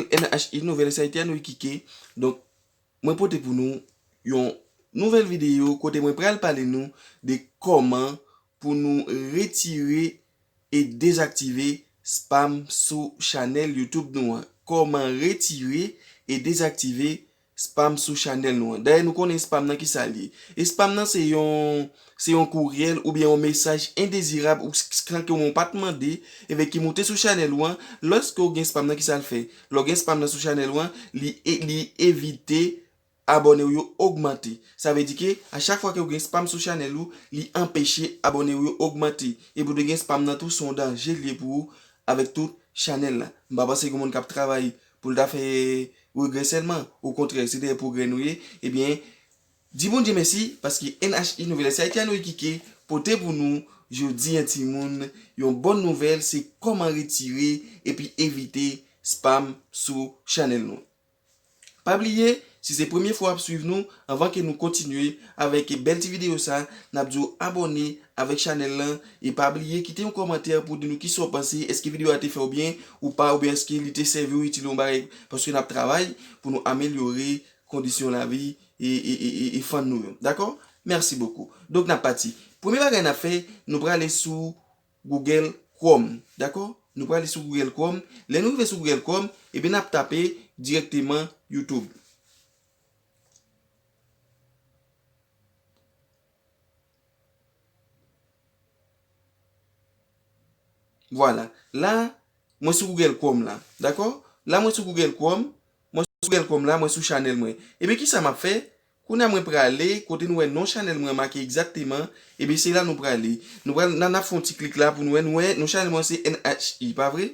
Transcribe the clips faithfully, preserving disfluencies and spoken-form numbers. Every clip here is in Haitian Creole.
N H I, Nouvelles Haïtiennes Uekike. Donk, mwen pote pou nou yon nouvèl videyo kote mwen pral pale nou de kòman pou nou retire e dezaktive spam sou chanèl YouTube nou an. Kòman retire e dezaktive spam sou chanèl nou an. Dayè, nou konnen spam nan ki sa l ye. E spam nan se yon, se yon kouryèl oubyen yon mesaj endezirab ou s-, s-, ke w pa t mande, ebyen ki moute sou chanèl ou an. Lòske w gen spam nan, ki sa l fè? Lè w gen spam nan sou chanèl ou an, li e-, li evite abòne w yo ogmante. Sa vle di ke a chak fwa ke w gen spam sou chanèl ou, li anpeche abòne w yo ogmante. Epi w te gen spam nan tou, se yon danje l ye pou ou avèk tout chanèl la. M pa panse gen moun k ap travay pou l ta fè regrè sèlman. Okontrè, se dèyè pwogrè nou ye. Ebyen, di Bondye mèsi, paske N H I, Nouvelles Haïtiennes Uekike, pote pou nou jodi a, timoun, yon bòn nouvèl, se kòman retire epi evite spam sou chanèl nou. Pa bliye, si se premye fwa w ap swiv nou, anvan ke nou kontinye avèk bèl ti videyo sa, n ap di w abòne avèk chanèl lan, e pa bliye kite yon kòmantè pou di nou kisa w panse, èske videyo a te fè w byen ou pa, oubyen èske li te sèvi w, itil yon bagay, paske n ap travay pou nou amelyore kondisyon lavi e, e, e, e, e fan nou yo. Dakò? Merci beaucoup. Donk, n ap pati. Premye bagay n ap fè, nou prale sou Google Chrome. Dakò? Nou prale sou Google Chrome. Lè nou rive sou Google Chrome, ebyen, n ap tape dirèkteman YouTube. Vwala. La, mwen sou Google Chrome la. Dakò? La, mwen sou Google Chrome. Mwen sou Google Chrome la, mwen sou chanèl mwen. Ebyen, kisa m ap fè? Kounye a mwen prale, kote nou wè non chanèl mwen make egzakteman, ebyen, se la nou prale. Nou pral, n a, n a fè yon ti klik la pou nou wè, nou wè, non chanèl mwen se N H I, pa vre?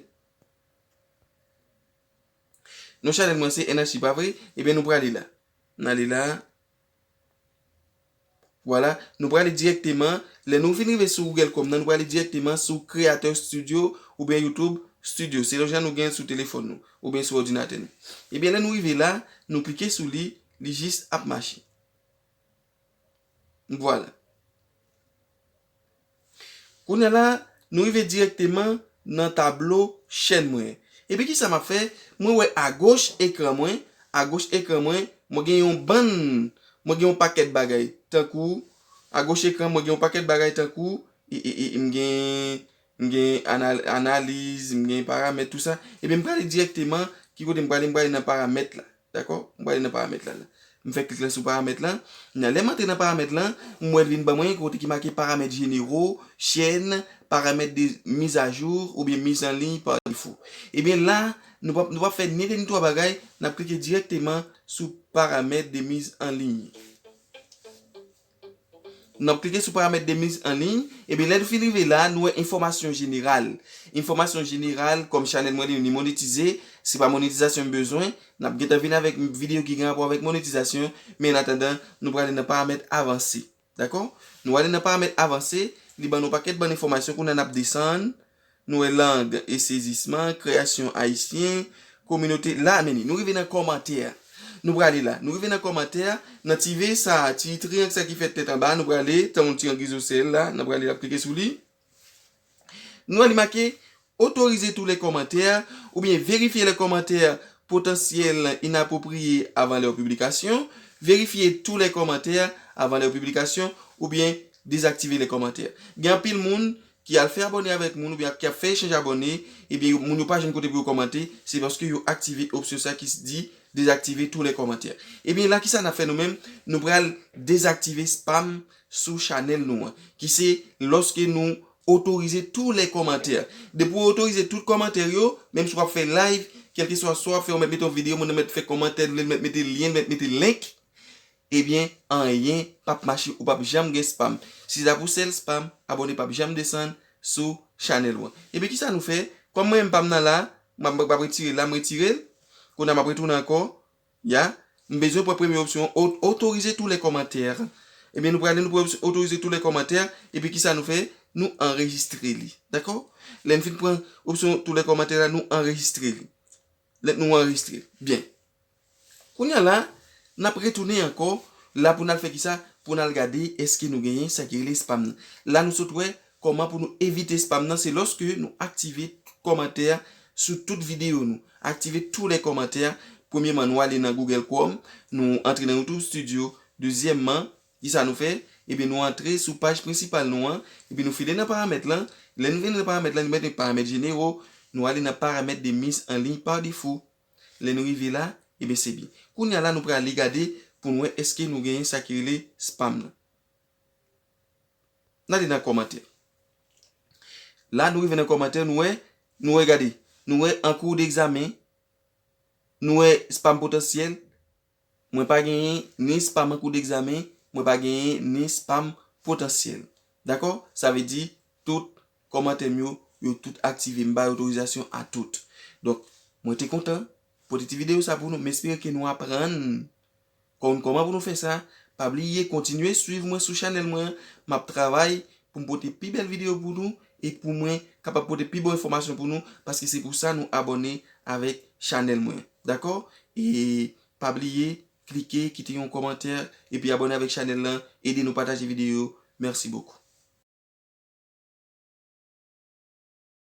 Non chanèl mwen se N H I, pa vre? Ebyen, nou prale la. N ale la. Vwala, nou prale dirèkteman. Lè nou fin rive sou Google Chrome nan, nou prale dirèkteman sou Creator Studio oubyen YouTube Studio, selon jan nou gen sou telefòn nou oubyen sou òdinatè nou. Ebyen, lè nou rive la, nou klike sou li, li jis ap mache. Vwala. Kounye a la, nou rive dirèkteman nan tablo chèn mwen. Epi kisa m ap fè? Mwen wè agoch ekran mwen, agoch ekran mwen, mwen gen yon bann, mwen gen yon pakèt bagay. Tankou, agoch ekran, mwen gen yon pakèt bagay tankou, e, e, e, m gen, m gen anal-, analiz, m gen paramèt, tou sa. Ebyen, m prale dirèkteman, ki kote m prale? M prale nan paramèt la. Dakò? M prale nan paramèt la, la. M fè klik la sou paramèt la. Nan lè m antre nan paramèt la, m wè l vin ban mwen kote ki make paramèt jenero, chèn, paramèt de mizajou oubyen mise en ligne par défaut. Ebyen la, nou p ap, nou p ap fè ni de ni twa bagay, n ap klike dirèkteman sou paramèt de mise en ligne. N ap klike sou paramèt de mise en ligne. Ebyen, lè nou fin rive la, nou wè enfòmasyon jeneral. Enfòmasyon jeneral, kòm chanèl mwen li, li monetize, se pa monetizasyon m bezwen. N ap gentan vin avèk videyo ki gen rapò avèk monetizasyon, men an atandan, nou prale nan paramèt avanse. Dakò? Nou ale nan paramèt avanse, li ban nou pakèt bann enfòmasyon, kounye a n ap desann. Nou wè lang e sezisman, kreyasyon ayisyen, kominote. La, men li, nou rive nan kòmantè a. Nou prale la. Nou rive nan kòmantè a. Nan ti V sa, ti triyang sa ki fèt tèt anba, nou prale, tankou yon ti triyang izosèl la, nou prale la, klike sou li. Nou wè li make autoriser tous les commentaires oubyen vérifier les commentaires potentiels inappropriés avant leur publication, vérifier tous les commentaires avant leur publication oubyen dezaktive lè kòmantè. Gen anpil moun ki al fè abòne avèk moun oubyen ki ap fè echanj abòne, ebyen, moun yo pa jwenn kote pou yo kòmante, se paske yo aktive opsyon sa ki di dezaktive tous les commentaires. Ebyen, la, kisa n ap fè nou menm? Nou pral dezaktive spam sou chanèl nou an, ki se lòske nou otorize tous les commentaires. Depi w otorize tout kòmantè yo, menm si w ap fè live, kèlkeswa, swa w ap fè, ou mèt mete yon videyo, moun nan mèt fè kòmantè, li mèt mete lyen, li mèt mete link, ebyen, anyen p ap mache, ou p ap janm gen spam. Si se ta pou sèl spam, abòne p ap janm desann sou chanèl ou an. Ebyen, kisa nou fè? Kòm mwen menm pa m nan la, m ap, m ap retire l la, m retire l. Kounye a m ap retounen ankò. Ya, m bezwen pran premye opsyon, o-, autoriser tous les commentaires. Ebyen, nou prale, nou pran opsyon autoriser tous les commentaires. Epi, kisa nou fè? Nou anrejistre li. Dakò? Lè n fin pran opsyon tous les commentaires la, nou anrejistre li. Lè nou anrejistre. Byen. Kounye a la, n ap retounen ankò la pou n al fè kisa? Pou n al gade èske nou genyen sa ki rele spam nan. La nou sot wè kòman pou nou evite spam nan, se lòske nou aktive kòmantè sou tout videyo nou. Aktive tous les commentaires. Premyèman, nou ale nan Google Chrome, nou antre nan YouTube Studio. Dezyèmman, kisa nou fè? Ebyen, nou antre sou paj prensipal nou an, epi nou file nan paramèt lan. Lè nou vin nan paramèt lan, nou mete paramèt jeneraux, nou ale nan paramèt de mise en ligne par défaut. Lè nou rive la, ebyen, se byen. Kounye a la, nou prale gade pou n wè èske nou genyen sa ki rele spam nan. N ale nan kòmantè. La, nou rive nan kòmantè, nou wè, nou wè, gade, nou wè en cours d'examen, nou wè spam potansyèl, mwen pa genyen ni spam en cours d'examen, mwen pa genyen ni spam potansyèl. Dakò? Sa vle di, tout kòmantè m yo, yo tout aktive, m bay otorizasyon a tout. Donk, mwen te kontan pote ti videyo sa pou nou, m espere ke nou aprann konn kòman pou nou fè sa. Pa bliye kontinye swiv mwen sou chanèl mwen an. M ap travay pou m pote pi bèl videyo pou nou e pou mwen kapab pote pi bon enfòmasyon pou nou, paske se pou sa nou abòne avèk chanèl mwen. Dakò? E pa bliye klike, kite yon kòmantè, epi abòne avèk chanèl lan, ede nou pataje videyo. Mèsi bokou.